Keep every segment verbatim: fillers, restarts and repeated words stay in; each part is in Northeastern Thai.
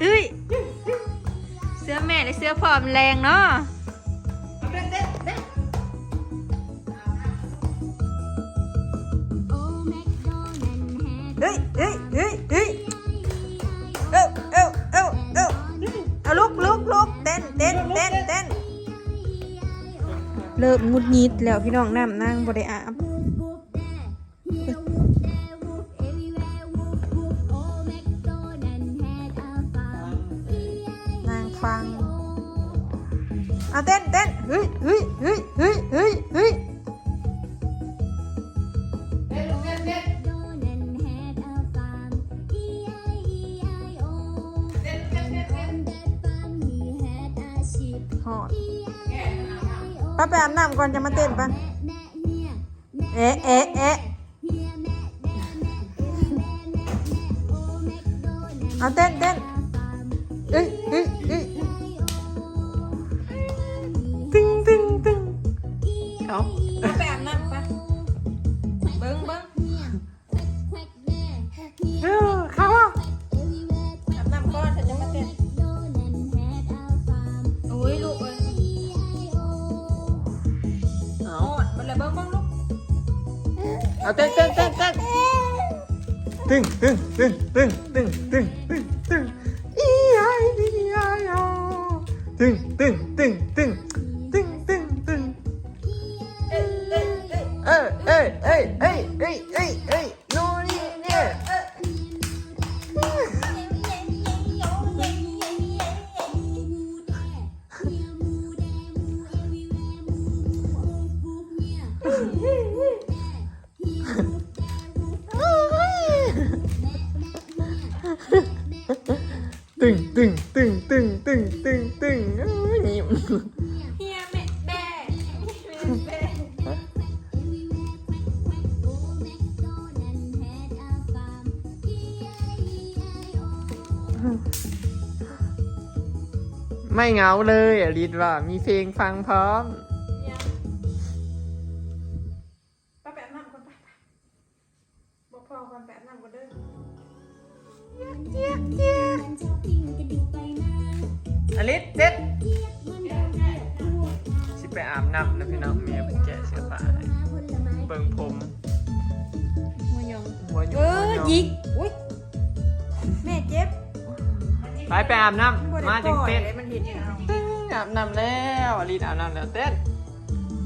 เอ้ย เสื้อแม่และเสื้อพ่อมันแรงเนาะ เฮ้ยเฮ้ยเฮ้ยเฮ้ยเอ้าเอ้าเอ้าเอ้าเอาลุกลุกลุกเต้นเต้นเต้นเต้นเริ่มหงุดหงิดแล้วพี่น้อง น้ำนางบ่ได้อาบ นางฟัง เอาเต้นเต้นเฮ้ยเฮ้ยเฮ้ยเฮ้ยเฮ้ยเฮ้ย ฮอด ป้าไปอาบน้ำก่อนจะมาเต้นปะ เอ๊ะเอ๊ะเอ๊ะ เอาเต้นเต้นเอ้ยเอ้ยเอ้ยตึงตึงตึง เอา เอาไปอาบน้ำปะ เบิ้งเบิ้ง เออ เข้าอ่ะ อาบน้ำก่อน ฉันจะมาเต้น โอ้ย ลูกเอ้ย เอา มันเลยเบิ้งเบิ้งลูก เอาเต้นเต้นเต้นเต้นตึงตึงตึงตึงตึงตึงตึงตึงอีไออีไอออตึงตึงตึงตึงตึงตึงตึงเอ้ยเอ้ยเอ้ยเอ้ยเอ้ยเอ้ยเอ้ยเอ้ยโน่นนี่เนี่ย เ ตึงตึงตึงตึงตึงตึงตึงเอ้ยยิ้ม เฮียเม็ดแบะเฮียเม็ดแบะ ไม่เหงาเลยอลิสว่ามีเพลงฟังพร้อม ป้าแปะน้ำก่อนไปไปบอกพ่อก่อนแปะน้ำก่อนเด้อ อลิสเจ็ดสิไปอาบน้ำนะพี่น้องเมียเพิ่นแกะเสื้อผ้าให้เบิ่งผม หัวยอง หัวหยุ เออ หัวหยุ ยิกอุ้ยแม่เจ็บ ไปไปอาบน้ำมาจังเต้น มันเห็นอยู่ ตึ้งอาบน้ำแล้วอลิสอาบน้ำแล้วเต้น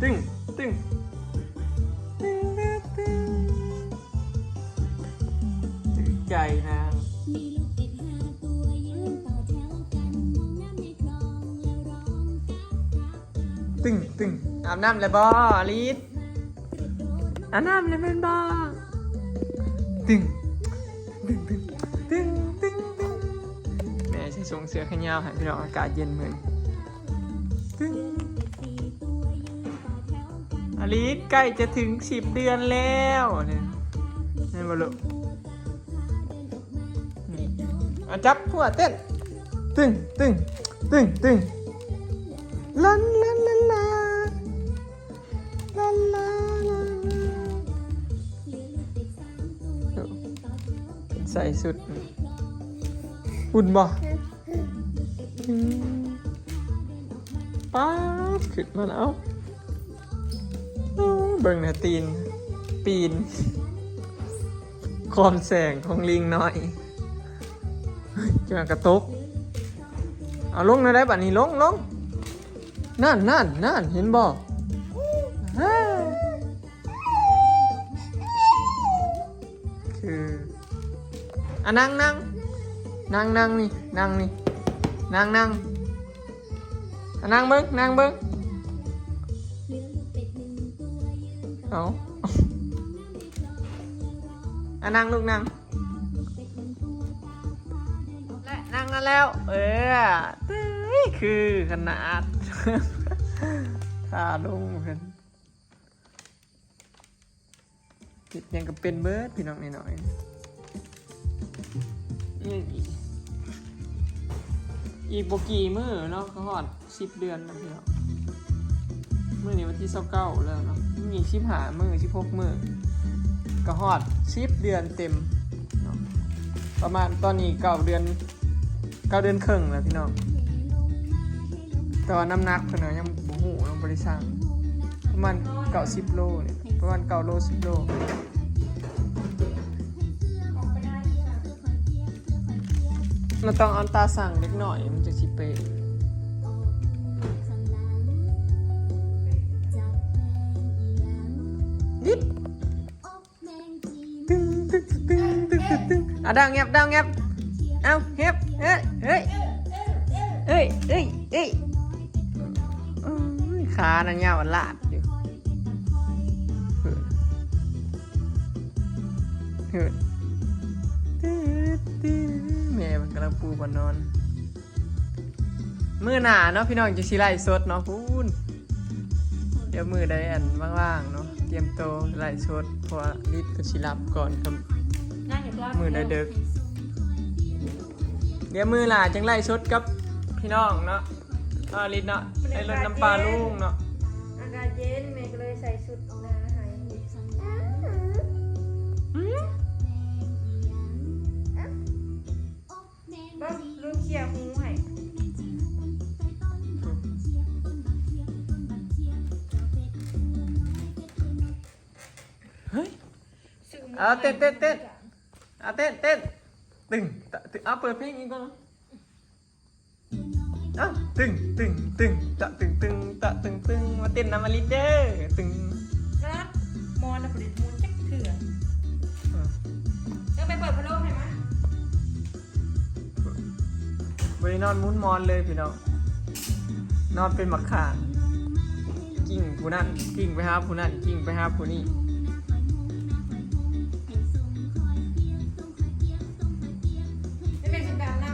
ตึ้งตึ้งตึ้งตึ้งตึ้งตึ้งใจนาง ตึงตึงอาบน้ำแล้วบ่อลิสอาบน้ำแล้วแม่นบ่ตึงตึงตึงตึงตึงตึงแม่ใส่ทรงเสื้อแขนยาวให้พี่น้องอากาศเย็นเหมือนตึงอลิสใกล้จะถึงสิบเดือนแล้วเนี่ยเห็นบ่ลูก อ่ะจับหัวเต้น ตึงตึงตึงตึงลันลันลันลาลันลาลันลาใส่สุด อุ่นบ่อืมป๊าดขึ้นมาแล้ว โอ้เบิ่งนะตีน ปีน ความแสงของลิงน้อยจะกระตก เอาลงนะได้บัดนี้ลงลงนั่นนั่นนั่นเห็นบ่ฮ่าคืออ่ะนั่งนั่งนั่งนั่งนี่นั่งนี่นั่งนั่งอ่ะนั่งเบิ่งนั่งเบิ่งเอา อ่ะนั่งลูกนั่ง และนั่งนั่นแล้ว เออเฮ้ยคือขนาดท่าลงเพิ่นเฮ็ดหยังก็เป็นเบิดพี่น้องน้อยๆ อีกอีกบ่กี่มื้อเนาะก็ฮอดสิบเดือนแล้วพี่น้องมื้อนี้วันที่ซาวเก้าแล้วเนาะมีสิบห้ามื้อสิบหกมื้อก็ฮอดสิบเดือนเต็มเนาะประมาณตอนนี้เก้าเดือนเก้าเดือนครึ่งแล้วพี่น้องแต่ว่าน้ำหนักเพิ่นน่ะยังบ่ฮู้ยังบ่ได้ชั่งประมาณเก้าสิบโลนี่ประมาณเก้าโลสิบโล มันต้องเอาตาสั่งเล็กหน่อยมันจะสิเป๊ะนิดตึงตึงตึงตึงตึงตึงอ่ะดังเงียบดังเงียบเอาเงียบเฮ้ยเฮ้ยเฮ้ยเฮ้ยเฮ้ยเฮ้ยขาน่ะยาวลาดอยู่ แม่มันกำลังปูบอนนอน มื้อหน้าเนาะพี่น้องจะสิไลฟ์สดเนาะพูนเดี๋ยวมื้อใดอันว่างๆเนาะเตรียมตัวไลฟ์สดเพราะว่าลิศก็สิหลับก่อนครับ นั่งอยู่ตัว มื้อใดเดึก เดี๋ยวมื้อหน้าจังไลฟ์สดกับพี่น้องเนาะอ่าลิศเนาะไอ้รถน้ำปลาลุงเนาะ อากาศเย็นแม่ก็เลยใส่ชุดหนาให้ อืม เบิ่งลุงเคลียร์หูให้ เฮ้ย เอาเต้นเต้นเต้น เอาเต้นเต้นตึงตะตึงเอาเปิดเพลงอีกก่อนเอาตึงตึงตึงตะตึงตึงตะตึงตึงมาเต้นนำอลิสเด้อตึง นะมอนนะผลิตมูลจักเถื่อ เออ เออไปเปิดพัดลมให้มั้ย บ่ได้นอนมุ้นมอนเลยพี่น้อง นอนเป็นหมากข้าง กิ่งผู้นั่นกิ่งไปหาผู้นั่นกิ่งไปหาผู้นี่ จะเป็นสิบแบบนะ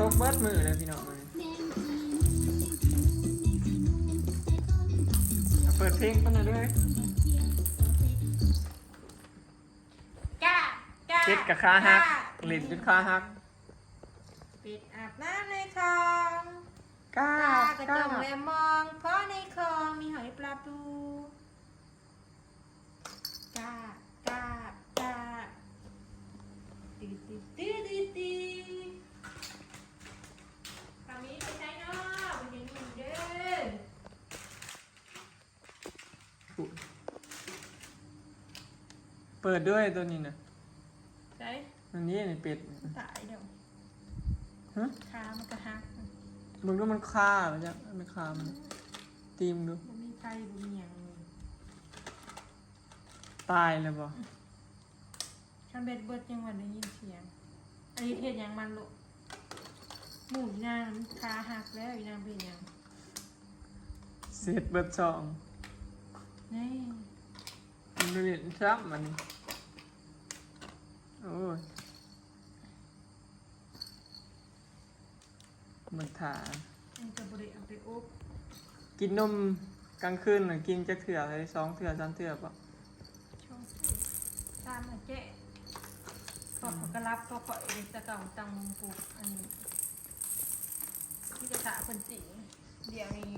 ตกเบิดมือเลยพี่น้องเอ้ย เปิดเพลงกันหน่อยด้วย กล้า กล้า เจ็ดกับขาหัก กล้า เล่นจนขาหัก เป็ดอาบน้ำในคลอง กล้า ปลากระจงแลมมอง เพราะในคลองมีหอยปลาปู กล้า กล้า กล้า ตื้อตื้อตื้อตื้อตื้อทางนี้ไปใช้เนาะไปเห็นหนึ่งเด้อ เปิดด้วยตัวนี้นะ ใช่ อันนี้นี่เป็ด ตายเดี๋ยว ฮะ ขามันกระหัก มึงดูมันคาแล้วจ้ะมันคามันตีมงดู มันมีไฟบุญยังเลย ตายเลยบ่ คันเบ็ดเบิดยังวันได้ยินเสียง อันนี้เห็นยังมันลูกหมูอีนางมันขาหักแล้วอีนางเป็นยัง เสร็จเบิดสอง นี่ มันเล่นซ้ำมัน โอ้ย มันถา มันจะบริเอาไปอบ กินนมกลางคืนน่ะกินจักเทื่อเลยสองเทื่อสามเทื่อปะ ช่องสามมาเจ๊พอเขาก็รับพอเขาเองจะเก่าตังมงกุฎอันนี้ที่จะถาคนจีเดี๋ยวนี้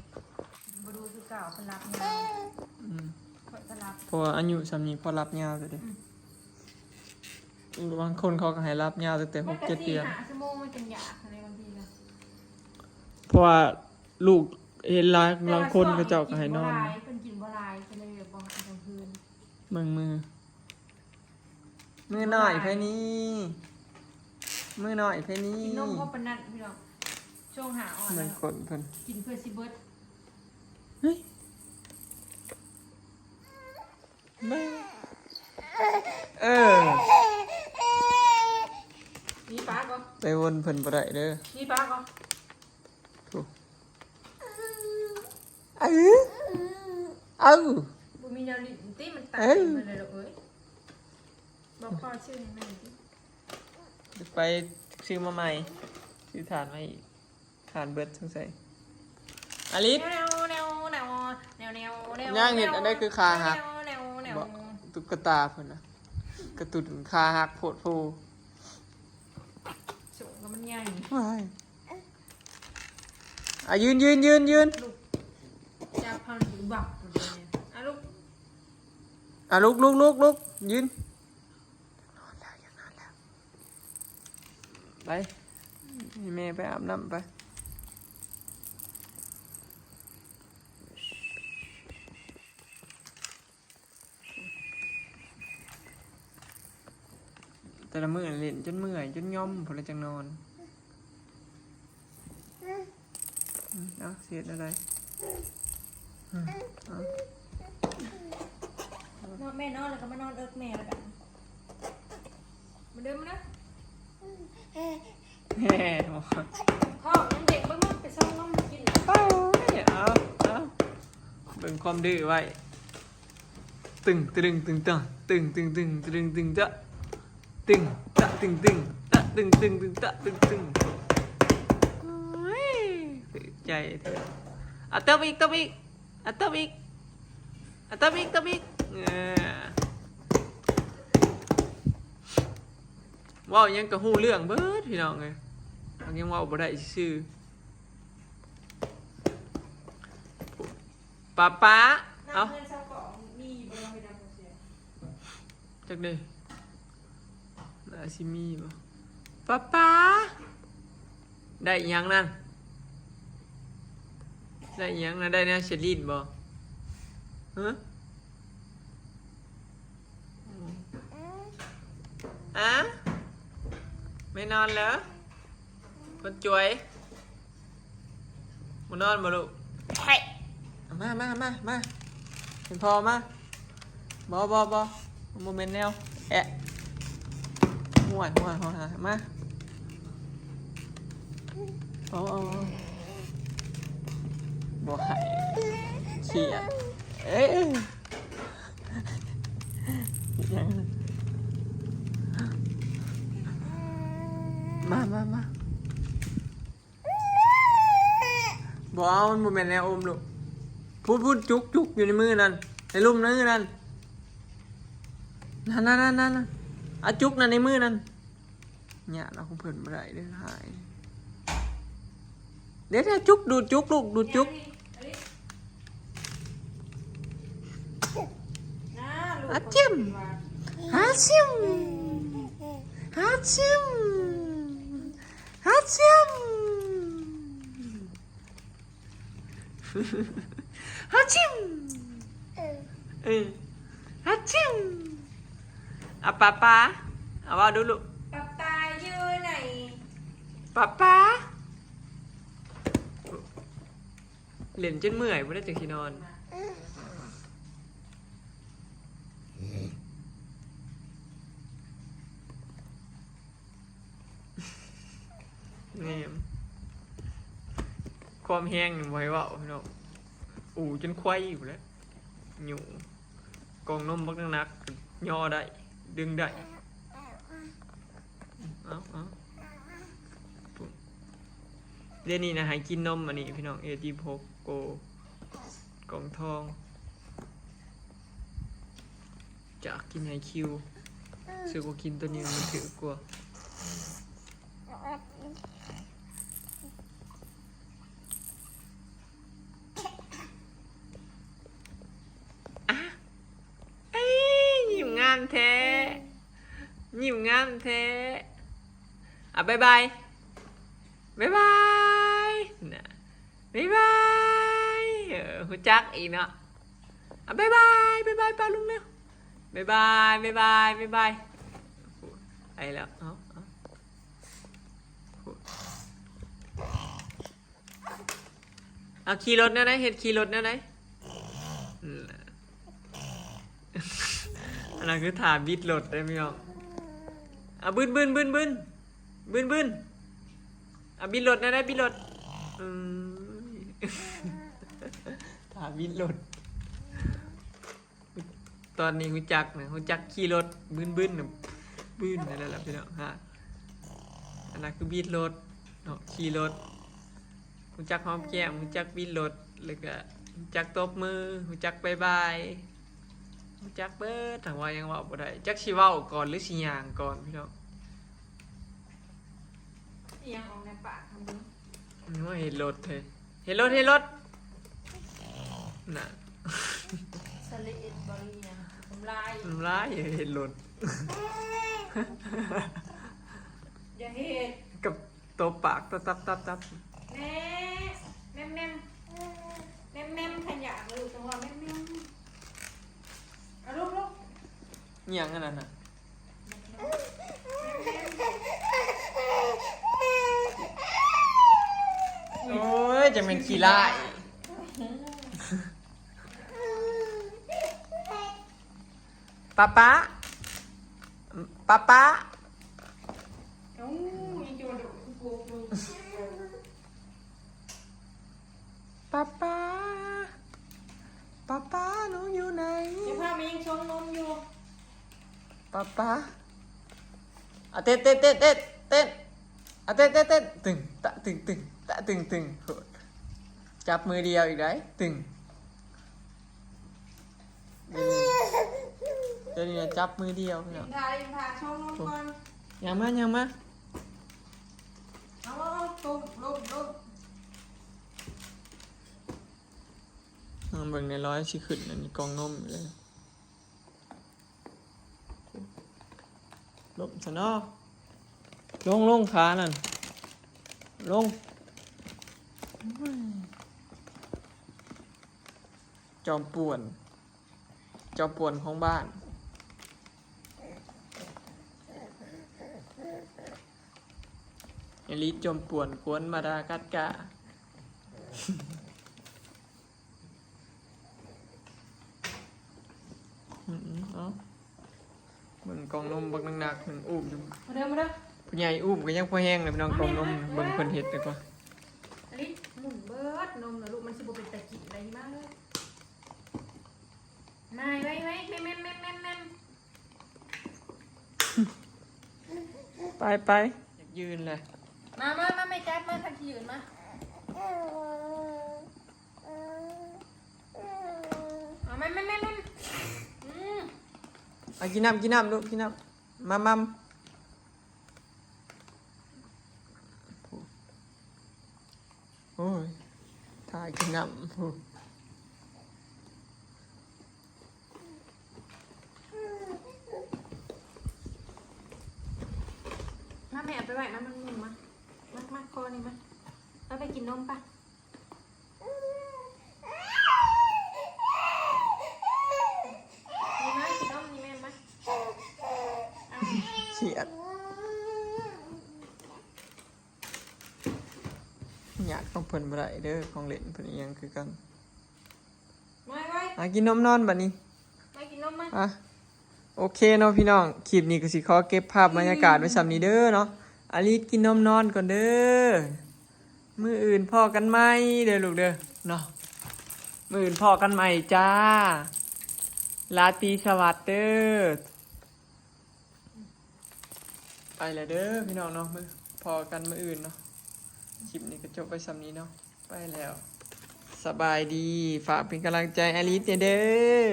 บรูคือเก่าคนรับงาน อืม คนก็รับ เพราะว่าอายุสามีพอรับยาวเลยเด้ อืม บางคนเขาก็ให้รับยาวตั้งแต่หกเจ็ดเดือน หาชั่วโมงมันเป็นยากอะไรบางทีนะ เพราะว่าลูกเห็นหลายบางคนเขาเจ้าก็ให้นอน เพิ่นกินบ่หลายก็เลยบ่ให้กลางคืน เมืองมือ มือหน่อยแค่นี้ มือหน่อยแค่นี้ กินนมเพราะปานนั้นพี่น้องช่วงหาอ่อน เมืองคนเพิ่น กินเพื่อสิเบิด เฮ้ยแม่เออ มีปลาก็ ไปวนเพิ่นบ่ได้เด้อ มีปลาก็ ถูกเออเออ บ่มีแนวลิ้นติมันตัด เอ้ย มันเลยเอ้ยบอกพ่อชื่อให้แม่ดิ ไปซื้อมาใหม่ ซื้อถ่านมาอีกถ่านเบิดสงสัยอลิส แนวแนวแนวแนวแนวแนวแนว ย่างเห็ดอันใดคือขาหัก แนวแนวแนว บอกตุ๊กตาเพิ่นนะกระตุนขาหักโพดโพ สูงก็มันใหญ่ ว้ายอ่ะยืนยืนยืนยืน ลูกจับพันหรือบักอยู่เลยอ่ะลูก อ่ะลุกลุกลุกลุกยืนนอนแล้วอยากนอนแล้วไปให้แม่ไปอาบน้ำไป แต่ละมื้อเล่นจนเมื่อยจนย่อมพอแล้วจังนอนอืมเอาเสียดอะไรอืมเอา นอนแม่นอนแล้วก็มานอนเอิกแม่แล้วกันมาเดินมานะ แหม่ พ่อยังเด็กเบิ่งมันไปส่งนมกิน เอาเอาเอาเบิ่งความดื้อไว้ ตึงตึงตึงตึงตึงตึงตึงตึงตึงจะตึงจะตึงตึงจะตึงตึงตึงจะตึงตึงโอ้ยใจเถอะอ่ะเติมอีกเติมอีกอ่ะเติมอีกอ่ะเติมอีกเติมอีกเออเว้ายังกะฮู้เรื่องเบิดพี่น้องเอ้ยยังเว้าบ่ได้ซื่อ ป๊าป๊า เอ้า เงินเช่าของมีบ่ไปดำเสีย จักเด้น่าสิมีบ่ป๊าป๊า ได้อิหยังนั่น ได้อิหยังนะ ได้แนวเชลินบ่ฮะอะไม่นอนเหรอ คนจวยมานอนบ่ลูกเฮ้ยมามามามาเป็นพ่อมาบอบอบอโมเมนต์แนว แอะห่วยห่วยห่วยมาเอาเอาเอาบ่ให้เสียเอ้ย มามามา บ่เอา มันบ่แม่นแนวอมลูก พูดพูดจุกจุกอยู่ในมือนั่น ในลุ่มมือนั่น นั่นนั่นนั่นนั่น อ่ะจุกนั่นในมือนั่น เนี่ยเราคงเพิ่นบ่ได้เด้อหาย เดี๋ยวเดี๋ยวจุกดูดจุกลูกดูดจุก อาจิม อาจิม อาจิม อาจิม อาจิม เออ อาจิม อ่ะป๊าป๊า เอาว่าดูลูก ป๊าป๊าอยู่ไหน ป๊าป๊า เล่นจนเมื่อยบ่ได้จังสินอน แม่น ความแฮงนี่บ่ให้เว้าพี่น้อง อู่จนไขว่อยู่แหล้ว อยู่ กล่องนมบักหนักๆ ย่อได้ ดึงได้ เอาเอา เดี๋ยวนี้นะให้กินนมอันนี้พี่น้อง เอ ยี่สิบหก โก กล่องทอง จากกินไฮคิว ซื้อว่ากินตัวนี้มันถือกว่า อ่ะ เอ้ย ยิ้มงามแท้ ยิ้มงามแท้ อ่ะ บ๊ายบาย บ๊ายบาย นะ บ๊ายบาย เออ ฮู้จักอีกเนาะ อ่ะ บ๊ายบาย บ๊ายบาย ป้าลุงเร็ว บ๊ายบาย บ๊ายบาย บ๊ายบาย ไปแล้ว เอาเอา เอาขี่รถแนวไหน เฮ็ดขี่รถแนวไหน อืม อันนั้นคือท่าบิดรถได้พี่น้อง เอาบึ้นบึ้นบึ้นบึ้น บึ้นบึ้น เอาบิดรถแนวไหน บิดรถ อืม ท่าบิดรถ ตอนนี้ฮู้จักนะ ฮู้จักขี่รถบึ้นบึ้นนะ บึ้นนั่นแหละพี่น้องฮะ อันนั้นคือบิดรถเนาะ ขี่รถ ฮู้จักหอมแก้ม ฮู้จักบิดรถ แล้วก็ฮู้จักตบมือ ฮู้จักบ๊ายบาย ฮู้จักเบิด ทั้งว่ายังเว้าบ่ได้ จักสิเว้าก่อนหรือสิย่างก่อนพี่น้อง อิหยังออกในปากของมึง นึกว่าเห็นรถเฮ้ย เห็นรถ เห็นรถ น่ะ สะเลเอ็ดบริเวณน้ำลาย น้ำลายเห็นรถ อย่าเฮ็ด กับตบปากตับตับตับตับ แม่ แม่มแม่ม แม่มแม่ม ขยะเลยจังหวะแม่มแม่ม เอาลูกลูก อิหยังอันนั้นน่ะ โอ้ย จะเป็นขี้ร้าย ป๊าป๊า ป๊าป๊า เอ้า ยังจะมาดุกูกู ป๊าป๊า ป๊าป๊า หนูอยู่ไหน เดี๋ยวพามายังชงนมอยู่ ป๊าป๊า อ่ะ เต้น เต้น เต้น เต้น เต้น อ่ะ เต้น เต้น เต้น ตึง ตะ ตึง ตึง ตะ ตึง ตึง จับมือเดียวอีกได้ ตึง เดี๋ยวนี้ เดี๋ยวนี้นะจับมือเดียวพี่น้อง พาพาชงนมก่อน ย่างมา ย่างมา เอา เอา เอา ตุ้ม ลง ลง เอาเบิ่งในร้อยสิขึ้นอันนี้กล่องนมอยู่เลย ลงซะเนาะ ลง ลง ขานั่น ลง จอมป่วน จอมป่วนของบ้าน อลิสจอมป่วนกวนมาดากัสการ์ อืม เอา เบิ่งกล่องนมบักหนักๆ มันอุ้มอยู่ มาเด้อ มาเด้อ ผู้ใหญ่อุ้มก็ยังพอแฮงเลยพี่น้อง กล่องนม เบิ่งเพิ่นเฮ็ดดีกว่า อลิสหมุนเบิดนมนะลูก มันสิบ่เป็นตะกินอะไรมากเลย มา ไว้ ไว้ แม่มแม่มแม่มแม่มแม่ม ไป ไป อยากยืนเลย มา มา มา ไม่จับ มา ทางที่ยืนมา แม่แม่แม่อืม เอากินน้ำ กินน้ำ ลูก กินน้ำ มามัม โอ้ย ถ่ายกินน้ำ มาแม่เอาไปไว้นะมันมุมมา มามาคอนี่มา เอาไปกินนมปะ นี่มากินนมนี่แม่มา เอา เสียด อยากของเพิ่นบ่ได้เด้อ ของเล่นเพิ่นอีหยังคือกัน มาไว้ อ่ะ กินนมนอนบัดนี้ มากินนมมา อ่ะ โอเคเนาะพี่น้อง คลิปนี้ก็สิขอเก็บภาพบรรยากาศไว้ส่ำนี้เด้อเนาะ อาริสกินนมนอนก่อนเด้อ มื้ออื่นพ้อกันใหม่เด้อลูกเด้อเนาะ มื้ออื่นพ้อกันใหม่จ้า ราตรีสวัสดิ์เด้อ ไปแล้วเด้อพี่น้องเนาะ มื้อพ้อกันมื้ออื่นเนาะ คลิปนี้ก็จบไปส่ำนี้เนาะ ไปแล้ว สบายดี ฝากเป็นกำลังใจอาริสเด้อ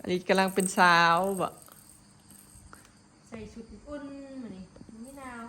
อาริสกำลังเป็นสาวบ่ ใส่ชุดอุ่นมื้อนี้ มันไม่หนาว